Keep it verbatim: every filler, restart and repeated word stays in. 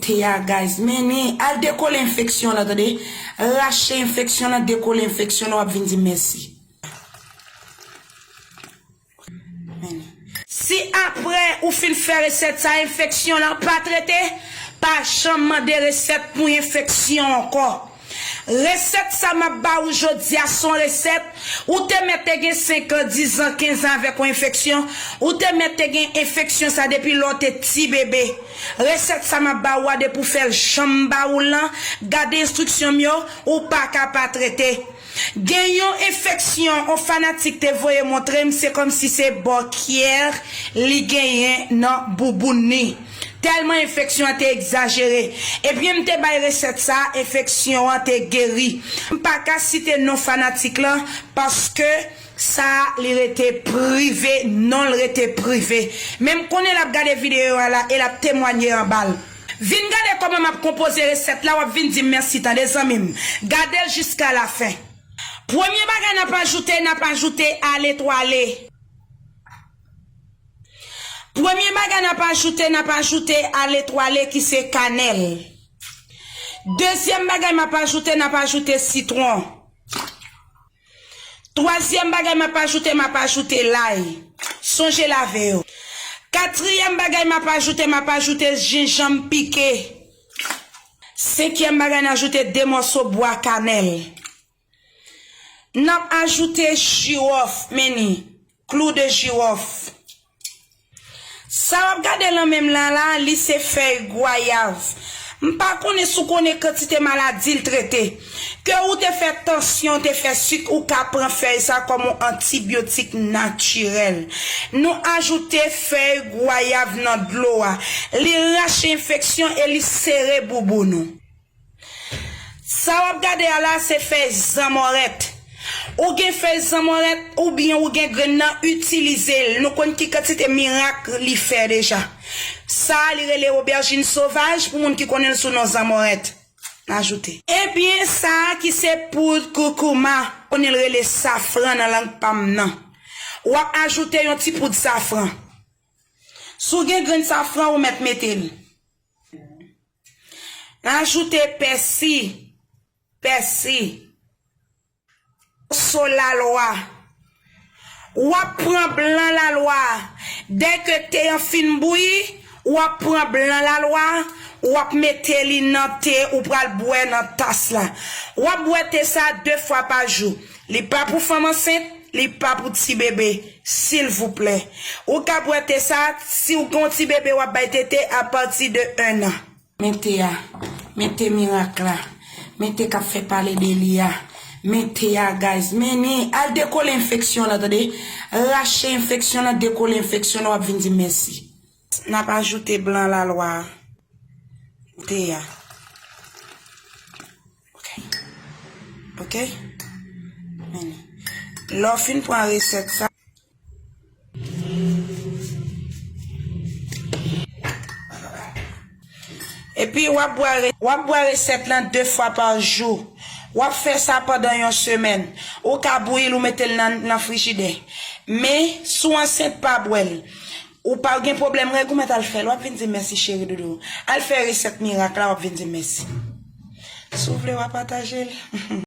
Te a, guys, men ni al dekole enfeksyon lan, tande. Rache enfeksyon lan, dekole enfeksyon lan, w ap vin di mèsi. Si apre ou fin fè resèt sa, enfeksyon lan pa trete, pa janm mande resèt pou enfeksyon ankò. Resèt sa m ap ba ou jodi a se yon resèt, ou te mèt te gen senk an, diz an, kenz an avèk yon enfeksyon, ou te mèt te gen enfeksyon sa depi lè w te ti bebe. Resèt sa m ap ba ou a, depi w fè l jan m ba ou l lan, gade enstriksyon m yo, ou pa ka pa trete. Gen yon enfeksyon yon fanatik te voye montre m, se kòmsi se bòkyè li genyen nan bouboun li. Tèlman enfeksyon an te egzajere. Ebyen, m te bay resèt sa, enfeksyon an te geri. M pa ka site non fanatik lan, paske sa li rete prive, non l rete prive. Men m konnen l ap gade videyo a la e l ap temwanye anba l. Vin gade kòman m ap konpoze resèt la, w ap vin di m mèsi, tande zanmi m. Gade l jiska lafen. Premye bagay n ap ajoute, n ap ajoute aletwale. Premye bagay n ap ajoute, n ap ajoute aletwale ki se kanèl. Dezyèm bagay m ap ajoute, n ap ajoute sitwon. Twazyèm bagay m ap ajoute, m ap ajoute lay. Sonje lave yo. Katriyèm bagay m ap ajoute, m ap ajoute jenjanm pike. Senkyèm bagay, n ajoute de mòso bwa kanèl. N ap ajoute jiwòf, men ni, clou de girofle. Sa w ap gade lan men m lan la, li se fèy gwayav. M pa konnen si w konnen kantite maladi l trete. Ke ou te fè tansyon, ou te fè sik, ou ka pran fèy sa kòm yon antibyotik natirèl. Nou ajoute fèy gwayav nan dlo a. Li rache enfeksyon e li sere bouboun ou. Sa w ap gade a la, se fèy zanmòrèt. Ou gen fèy zanmòrèt oubyen ou gen grenn nan, itilize l. Nou konn ki kantite mirak li fè deja. Sa a, li rele obèjin sovaj pou moun ki konnen l sou non zanmòrèt. N ajoute. Ebyen, sa a ki se poud koukouma, konnen l rele safran nan lang pa m nan. W ap ajoute yon ti poud safran. Si w gen grenn safran, ou mèt mete l. N ajoute pèsi, pèsi, mòso lalwa. W ap pran blan lalwa. Dèke te an fin bouyi, w ap pran blan lalwa, w ap mete li nan te ou pral bwè nan tas la. W ap bwè te sa de fwa pa jou. Li pa pou fanm ansent, li pa pou ti bebe, silvouplè. Ou ka bwè te sa, si w gen yon ti bebe w ap bay tete apati de en an. Men te a, men te mirak la, men te k ap fè pale de li a, men te a, guys, men ni, al dekole enfeksyon lan, tande, rache enfeksyon lan, dekole enfeksyon lan, w ap vin di m mèsi. N ap ajoute blan lalwa a, te a. Ok. Ok? Men ni. Lè w fin pran resèt sa, epi w ap bwè re-, w ap bwè resèt lan de fwa pa jou. W ap fè sa pandan yon semèn. Ou ka bouyi l, ou mete l nan, nan frijidè. Men, si w ansent, pa bwè l. Ou pa gen pwoblèm règ, ou mèt al fè l. W ap vin di m mèsi, cheri doudou. Al fè resèt mirak la, w ap vin di m mèsi. Si w vle, w a pataje l.